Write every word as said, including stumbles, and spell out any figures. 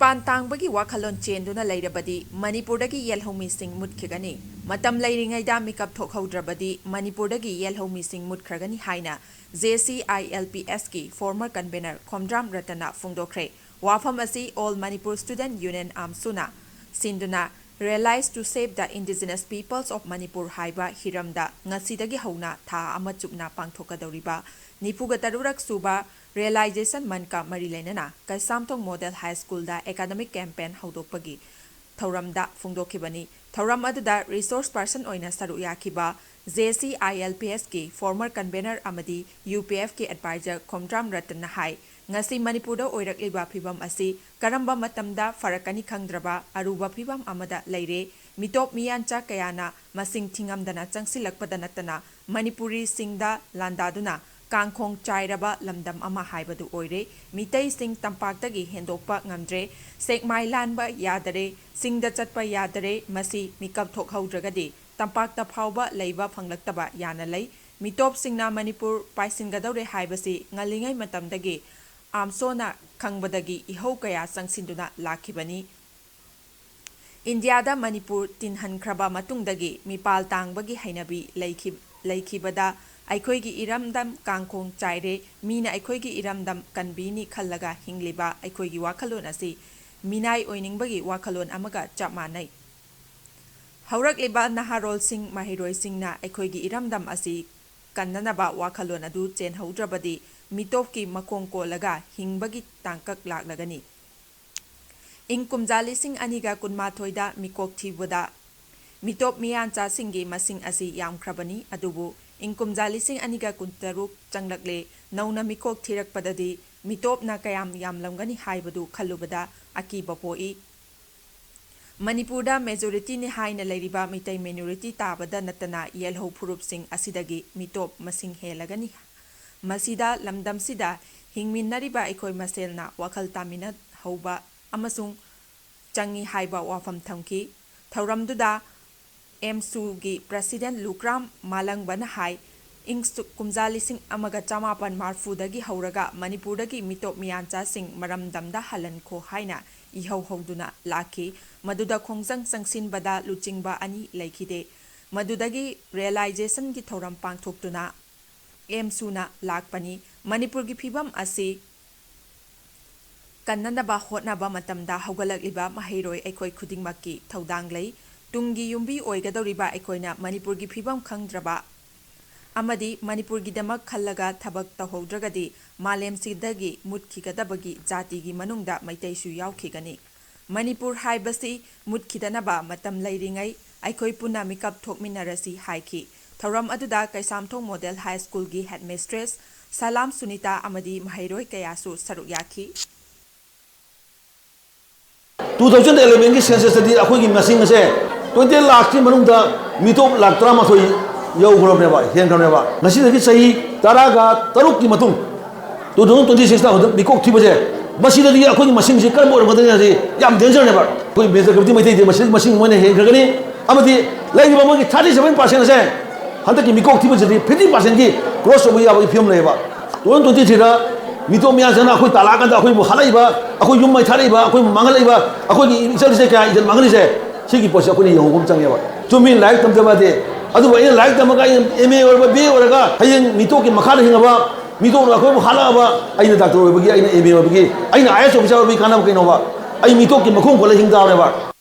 ꯃꯤꯄꯥꯟ ꯇꯥꯡꯕꯒꯤ ꯋꯥꯈꯜꯂꯣꯟ ꯆꯦꯟꯗꯨꯅ ꯂꯩꯔꯕꯗꯤ ꯃꯅꯤꯄꯨꯔꯗꯒꯤ ꯌꯦꯜꯍꯧꯃꯤꯁꯤꯡ ꯃꯨꯠꯈꯤꯒꯅꯤ꯫ ꯃꯇꯝ ꯂꯩꯔꯤꯉꯩꯗ ꯃꯤꯀꯞ ꯊꯣꯛꯍꯧꯗ꯭ꯔꯕꯗꯤ ꯃꯅꯤꯄꯨꯔꯗꯒꯤ ꯌꯦꯜꯍꯧꯃꯤꯁꯤꯡ ꯃꯨꯠꯈ꯭ꯔꯒꯅꯤ ꯍꯥꯏꯅ J C I L P S ꯀꯤ former convener ꯈꯣꯝꯗ꯭ꯔꯥꯝ ꯔꯇꯟꯅ ꯐꯣꯡꯗꯣꯛꯈ꯭ꯔꯦ꯫ ꯋꯥꯐꯝ ꯑꯁꯤ All Manipur Student Union, ꯑꯥꯝꯁꯨꯅ ꯁꯤꯟꯗꯨꯅ Rallies to Save the Indigenous Peoples of Manipur ꯍꯥꯏꯕ ꯍꯤꯔꯝꯗ ꯉꯁꯤꯗꯒꯤ ꯍꯧꯅ ꯊꯥ ꯑꯃ ꯆꯨꯞꯅ ꯄꯥꯡꯊꯣꯛꯀꯗꯧꯔꯤꯕ ꯅꯤꯐꯨꯒ ꯇꯔꯨꯛꯔꯛ ꯁꯨꯕ Realization Monthꯀ ꯃꯔꯤ ꯂꯩꯅꯅ Keishamthong Model High Schoolꯗ academic campaign ꯍꯧꯗꯣꯛꯄꯒꯤ ꯊꯧꯔꯝꯗ ꯐꯣꯡꯗꯣꯛꯈꯤꯕꯅꯤ꯫ ꯊꯧꯔꯝ ꯑꯗꯨꯗ resource person ꯑꯣꯏꯅ ꯁꯔꯨꯛ ꯌꯥꯈꯤꯕ J C I L P S ꯀꯤ former convener ꯑꯃꯗꯤ U P F ꯀꯤ advisor ꯈꯣꯝꯗ꯭ꯔꯥꯝ ꯔꯇꯟꯅ ꯍꯥꯏ, ꯉꯁꯤ ꯃꯅꯤꯄꯨꯔꯗ ꯑꯣꯏꯔꯛꯂꯤꯕ ꯐꯤꯚꯝ ꯑꯁꯤ ꯀꯔꯝꯕ ꯃꯇꯝꯗ ꯐꯔꯛꯀꯅꯤ ꯈꯪꯗ꯭ꯔꯕ ꯑꯔꯨꯕ ꯐꯤꯚꯝ ꯑꯃꯗ ꯂꯩꯔꯦ꯫ ꯃꯤꯇꯣꯞ ꯃꯤꯌꯥꯟꯆꯥ ꯀꯌꯥꯅ ꯃꯁꯤꯡ ꯊꯤꯉꯝꯗꯅ ꯆꯪꯁꯤꯜꯂꯛꯄꯗ ꯅꯠꯇꯅ ꯃꯅꯤꯄꯨꯔꯤꯁꯤꯡꯗ ꯂꯥꯟꯗꯥꯗꯨꯅ ꯀꯥꯡꯈꯣꯡ ꯆꯥꯏꯔꯕ ꯂꯝꯗꯝ ꯑꯃ ꯍꯥꯏꯕꯗꯨ ꯑꯣꯏꯔꯦ꯫ ꯃꯤꯇꯩꯁꯤꯡ ꯇꯝꯄꯥꯛꯇꯒꯤ ꯍꯦꯟꯗꯣꯛꯄ ꯉꯝꯗ꯭ꯔꯦ꯫ ꯁꯦꯛꯃꯥꯏ ꯂꯥꯟꯕ ꯌꯥꯗꯔꯦ, ꯆꯤꯡꯗ ꯆꯠꯄ ꯌꯥꯗꯔꯦ꯫ ꯃꯁꯤ ꯃꯤꯀꯞ ꯊꯣꯛꯍꯧꯗ꯭ꯔꯒꯗꯤ ꯇꯝꯄꯥꯛꯇ ꯐꯥꯎꯕ ꯂꯩꯕ ꯐꯪꯂꯛꯇꯕ ꯌꯥꯅ ꯂꯩ꯫ ꯃꯤꯇꯣꯞꯁꯤꯡꯅ ꯃꯅꯤꯄꯨꯔ ꯄꯥꯏꯁꯤꯟꯒꯗꯧꯔꯦ ꯍꯥꯏꯕꯁꯤ ꯉꯜꯂꯤꯉꯩ ꯃꯇꯝꯗꯒꯤ ꯑꯥꯝꯁꯣꯅ ꯈꯪꯕꯗꯒꯤ ꯏꯍꯧ ꯀꯌꯥ ꯆꯪꯁꯤꯟꯗꯨꯅ ꯂꯥꯛꯈꯤꯕꯅꯤ꯫ ꯏꯟꯗꯤꯌꯥꯗ ꯃꯅꯤꯄꯨꯔ ꯇꯤꯟꯍꯟꯈ꯭ꯔꯕ ꯃꯇꯨꯡꯗꯒꯤ ꯃꯤꯄꯥꯜ ꯇꯥꯡꯕꯒꯤ ꯍꯩꯅꯕꯤ ꯂꯩꯈꯤ-, ꯂꯩꯈꯤꯕꯗ ꯑꯩꯈꯣꯏꯒꯤ ꯏꯔꯝꯗꯝ ꯀꯥꯡꯈꯣꯡ ꯆꯥꯏꯔꯦ꯫ ꯃꯤꯅ ꯑꯩꯈꯣꯏꯒꯤ ꯏꯔꯝꯗꯝ ꯀꯟꯕꯤꯅꯤ ꯈꯜꯂꯒ ꯍꯤꯡꯂꯤꯕ ꯑꯩꯈꯣꯏꯒꯤ ꯋꯥꯈꯜꯂꯣꯟ ꯑꯁꯤ ꯃꯤꯅꯥꯏ ꯑꯣꯏꯅꯤꯡꯕꯒꯤ ꯋꯥꯈꯜꯂꯣꯟ ꯑꯃꯒ ꯆꯞ ꯃꯥꯟꯅꯩ꯫ ꯍꯧꯔꯛꯂꯤꯕ ꯅꯍꯥꯔꯣꯜꯁꯤꯡ, ꯃꯍꯩꯔꯣꯏꯁꯤꯡꯅ ꯑꯩꯈꯣꯏꯒꯤ ꯏꯔꯝꯗꯝ ꯑꯁꯤ ꯀꯟꯅꯅꯕ ꯋꯥꯈꯜꯂꯣꯟ ꯑꯗꯨ ꯆꯦꯟꯍꯧꯗ꯭ꯔꯕꯗꯤ ꯃꯤꯇꯣꯞꯀꯤ ꯃꯈꯣꯡ ꯀꯣꯜꯂꯒ ꯍꯤꯡꯕꯒꯤ ꯇꯥꯡꯀꯛ ꯂꯥꯛꯂꯒꯅꯤ꯫ ꯏꯪ ꯀꯨꯝꯖꯥ ꯂꯤꯁꯤꯡ ꯑꯅꯤꯒ ꯀꯨꯟꯃꯥꯊꯣꯏꯗ ꯃꯤꯀꯣꯛ ꯊꯤꯕꯗ ꯃꯤꯇꯣꯞ ꯃꯤꯌꯥꯟꯆꯥꯁꯤꯡꯒꯤ ꯃꯁꯤꯡ ꯑꯁꯤ ꯌꯥꯝꯈ꯭ꯔꯕꯅꯤ, ꯑꯗꯨꯕꯨ ꯏꯪ ꯀꯨꯝꯖꯥ ꯂꯤꯁꯤꯡ ꯑꯅꯤꯒ ꯀꯨꯟꯇꯔꯨꯛ ꯆꯪꯂꯛꯂꯦ꯫ ꯅꯧꯅ ꯃꯤꯀꯣꯛ ꯊꯤꯔꯛꯄꯗꯗꯤ ꯃꯤꯇꯣꯞꯅ ꯀꯌꯥꯝ ꯌꯥꯝꯂꯝꯒꯅꯤ ꯍꯥꯏꯕꯗꯨ ꯈꯜꯂꯨꯕꯗ ꯑꯀꯤꯕ ꯄꯣꯛꯏ꯫ ꯃꯅꯤꯄꯨꯔꯗ majorityꯅꯤ ꯍꯥꯏꯅ ꯂꯩꯔꯤꯕ ꯃꯤꯇꯩ minority ꯇꯥꯕꯗ ꯅꯠꯇꯅ ꯌꯦꯜꯍꯧ ꯐꯨꯔꯨꯞꯁꯤꯡ ꯑꯁꯤꯗꯒꯤ ꯃꯤꯇꯣꯞ ꯃꯁꯤꯡ ꯍꯦꯜꯂꯒꯅꯤ꯫ ꯃꯁꯤꯗ ꯂꯝꯗꯝꯁꯤꯗ ꯍꯤꯡꯃꯤꯟꯅꯔꯤꯕ ꯑꯩꯈꯣꯏ ꯃꯁꯦꯜꯅ ꯋꯥꯈꯜ ꯇꯥꯃꯤꯟꯅꯍꯧꯕ ꯑꯃꯁꯨꯡ ꯆꯪꯏ ꯍꯥꯏꯕ ꯋꯥꯐꯝ ꯊꯝꯈꯤ꯫ ꯊꯧꯔꯝꯗꯨꯗ ꯑꯦꯝꯁꯨꯒꯤ president ꯂꯨꯀ꯭ꯔꯥꯝ ꯃꯥꯂꯪꯕꯅ ꯍꯥꯏ, ꯏꯪ ꯁꯣꯛ ꯀꯨꯝꯖꯥ ꯂꯤꯁꯤꯡ ꯑꯃꯒ ꯆꯃꯥꯄꯟ ꯃꯔꯐꯨꯗꯒꯤ ꯍꯧꯔꯒ ꯃꯅꯤꯄꯨꯔꯗꯒꯤ ꯃꯤꯇꯣꯞ ꯃꯤꯌꯥꯟꯆꯥꯁꯤꯡ ꯃꯔꯝꯗꯝꯗ ꯍꯜꯍꯟꯈꯣ ꯍꯥꯏꯅ ꯏꯍꯧ ꯍꯧꯗꯨꯅ ꯂꯥꯛꯈꯤ꯫ ꯃꯗꯨꯗ ꯈꯣꯡꯖꯪ ꯆꯪꯁꯤꯟꯕꯗ ꯂꯨꯆꯤꯡꯕ ꯑꯅꯤ ꯂꯩꯈꯤꯗꯦ꯫ ꯃꯗꯨꯗꯒꯤ ꯔꯤꯑꯦꯂꯥꯏꯖꯦꯁꯟꯒꯤ ꯊꯧꯔꯝ ꯄꯥꯡꯊꯣꯛꯇꯨꯅ ꯑꯦꯝ ꯁꯨꯅ ꯂꯥꯛꯄꯅꯤ꯫ ꯃꯅꯤꯄꯨꯔꯒꯤ ꯐꯤꯕꯝ ꯑꯁꯤ ꯀꯟꯅꯅꯕ ꯍꯣꯠꯅꯕ ꯃꯇꯝꯗ ꯍꯧꯒꯠꯂꯛꯂꯤꯕ ꯃꯍꯩꯔꯣꯏ ꯑꯩꯈꯣꯏ ꯈꯨꯗꯤꯡꯃꯛꯀꯤ ꯊꯧꯗꯥꯡ ꯂꯩ꯫ ꯇꯨꯡꯒꯤ ꯌꯨꯝꯕꯤ ꯑꯣꯏꯒꯗꯧꯔꯤꯕ ꯑꯩꯈꯣꯏꯅ ꯃꯅꯤꯄꯨꯔꯒꯤ ꯐꯤꯕꯝ ꯈꯪꯗ꯭ꯔꯕ ꯑꯃꯗꯤ ꯃꯅꯤꯄꯨꯔꯒꯤꯗꯃꯛ ꯈꯜꯂꯒ ꯊꯕꯛ ꯇꯧꯍꯧꯗ꯭ꯔꯒꯗꯤ ꯃꯥꯂꯦꯝꯁꯤꯗꯒꯤ ꯃꯨꯠꯈꯤꯒꯗꯕꯒꯤ ꯖꯥꯇꯤꯒꯤ ꯃꯅꯨꯡꯗ ꯃꯩꯇꯩꯁꯨ ꯌꯥꯎꯈꯤꯒꯅꯤ꯫ ꯃꯅꯤꯄꯨꯔ ꯍꯥꯏꯕꯁꯤ ꯃꯨꯠꯈꯤꯗꯅꯕ ꯃꯇꯝ ꯂꯩꯔꯤꯉꯩ ꯑꯩꯈꯣꯏ ꯄꯨꯟꯅ ꯃꯤꯀꯞ ꯊꯣꯛꯃꯤꯟꯅꯔꯁꯤ ꯍꯥꯏꯈꯤ꯫ ꯊꯧꯔꯝ ꯑꯗꯨꯗ ꯀꯩꯁꯥꯝꯊꯣꯡ ꯃꯣꯗꯦꯜ ꯍꯥꯏ ꯁ꯭ꯀꯨꯜꯒꯤ ꯍꯦꯗꯃꯤꯁꯇ꯭ꯔꯦꯁ ꯁꯂꯥꯝ ꯁꯨꯅꯤꯇꯥ ꯑꯃꯗꯤ ꯃꯍꯩꯔꯣꯏ ꯀꯌꯥꯁꯨ ꯁꯔꯨꯛ ꯌꯥꯈꯤ꯫ ꯇꯨ ꯊꯥꯎꯖꯟ ꯑꯦꯂꯦꯚꯦꯟꯒꯤ ꯁꯦꯟꯁꯁꯇꯗꯤ ꯑꯩꯈꯣꯏꯒꯤ ꯃꯁꯤꯡ ꯑꯁꯦ ꯇ꯭ꯋꯦꯟꯇꯤ ꯂꯥꯛꯀꯤ ꯃꯅꯨꯡꯗ ꯃꯤꯇꯣꯞ ꯂꯥꯛ ꯇꯔꯥꯃꯥꯊꯣꯏ ꯌꯧꯈ꯭ꯔꯕꯅꯦꯕ, ꯍꯦꯟꯈ꯭ꯔꯕꯅꯦꯕ꯫ ꯉꯁꯤꯗꯒꯤ ꯆꯍꯤ ꯇꯔꯥꯒ ꯇꯔꯨꯛꯀꯤ ꯃꯇꯨꯡ, ꯇꯨ ꯊꯥꯎꯖꯟ ꯇ꯭ꯋꯦꯟꯇꯤ ꯁꯤꯛꯁꯇ ꯍꯧꯖꯤꯛ ꯃꯤꯀꯣꯛ ꯊꯤꯕꯁꯦ, ꯃꯁꯤꯗꯗꯤ ꯑꯩꯈꯣꯏꯒꯤ ꯃꯁꯤꯡꯁꯤ ꯀꯔꯝꯕ ꯑꯣꯏꯔꯝꯒꯗꯒꯦ ꯍꯥꯏꯁꯤ ꯌꯥꯝ ꯗꯦꯟꯖꯔꯅꯦꯕ꯫ ꯑꯩꯈꯣꯏ ꯃꯦꯖꯔ ꯀꯃꯤꯇꯤ ꯃꯩꯇꯩꯗꯤ ꯃꯁꯤ, ꯃꯁꯤꯡ ꯃꯣꯏꯅ ꯍꯦꯟꯈ꯭ꯔꯒꯅꯤ꯫ ꯑꯃꯗꯤ ꯂꯩꯔꯤꯕ ꯃꯣꯏꯒꯤ ꯊꯥꯔꯇꯤ ꯁꯚꯦꯟ ꯄꯥꯔꯁꯦꯟ ꯑꯁꯦ ꯍꯟꯗꯛꯀꯤ ꯃꯤꯀꯣꯛ ꯊꯤꯕꯁꯤꯗꯤ ꯐꯤꯐꯇꯤ ꯄꯥꯔꯁꯦꯟꯒꯤ ꯀ꯭ꯔꯣꯁ ꯇꯧꯕ ꯌꯥꯕꯒꯤ ꯐꯤꯕꯝ ꯂꯩꯌꯦꯕ꯫ ꯇꯨ ꯊꯥꯎꯖꯟ ꯇ꯭ꯋꯦꯟꯇꯤ ꯊ꯭ꯔꯤꯗ ꯃꯤꯇꯣꯞ ꯃꯤꯌꯥꯟꯆꯥꯅ ꯑꯩꯈꯣꯏ ꯇꯥꯜꯂꯛꯑꯀꯥꯟꯗ ꯑꯩꯈꯣꯏꯕꯨ ꯍꯥꯠꯂꯛꯏꯕ, ꯑꯩꯈꯣꯏ ꯌꯨꯝ ꯃꯩ ꯊꯥꯔꯛꯏꯕ, ꯑꯩꯈꯣꯏꯕꯨ ꯃꯥꯡꯍꯜꯂꯛꯏꯕ, ꯑꯩꯈꯣꯏꯒꯤ ꯏꯆꯜ ꯏꯆꯦ ꯀꯌꯥ ꯏꯖꯠ ꯃꯥꯡꯍꯜꯂꯤꯁꯦ, ꯁꯤꯒꯤ ꯄꯣꯠꯁꯦ ꯑꯩꯈꯣꯏꯅ ꯌꯦꯡꯍꯧꯕ ꯑꯃ ꯆꯪꯉꯦꯕ꯫ ꯆꯨꯝꯃꯤ, ꯂꯥꯏꯔꯤꯛ ꯇꯝꯗꯕ ꯌꯥꯗꯦ꯫ ꯑꯗꯨꯕꯨ ꯑꯩꯅ ꯂꯥꯏꯔꯤꯛ ꯇꯝꯃꯒ ꯑꯩꯅ ꯑꯦꯝ ꯑꯦ ꯑꯣꯏꯔꯕ, ꯕꯤ ꯑꯦ ꯑꯣꯏꯔꯒ ꯍꯌꯦꯡ ꯃꯤꯇꯣꯞꯀꯤ ꯃꯈꯥꯗ ꯍꯤꯡꯉꯕ, ꯃꯤꯇꯣꯞꯅ ꯑꯩꯈꯣꯏꯕꯨ ꯍꯥꯠꯂꯛꯑꯕ, ꯑꯩꯅ ꯗꯥꯛꯇꯔ ꯑꯣꯏꯕꯒꯤ, ꯑꯩꯅ ꯑꯦꯝ ꯑꯦ ꯑꯣꯏꯕꯒꯤ, ꯑꯩꯅ ꯑꯥꯏ ꯑꯦꯁ ꯑꯣꯐꯤꯁꯥꯔ ꯑꯣꯏꯕꯒꯤ ꯀꯥꯟꯅꯕ ꯀꯩꯅꯣꯕ? ꯑꯩ ꯃꯤꯇꯣꯞꯀꯤ ꯃꯈꯣꯡ ꯀꯣꯜꯂ ꯍꯤꯡ ꯇꯥꯕꯅꯦꯕ꯫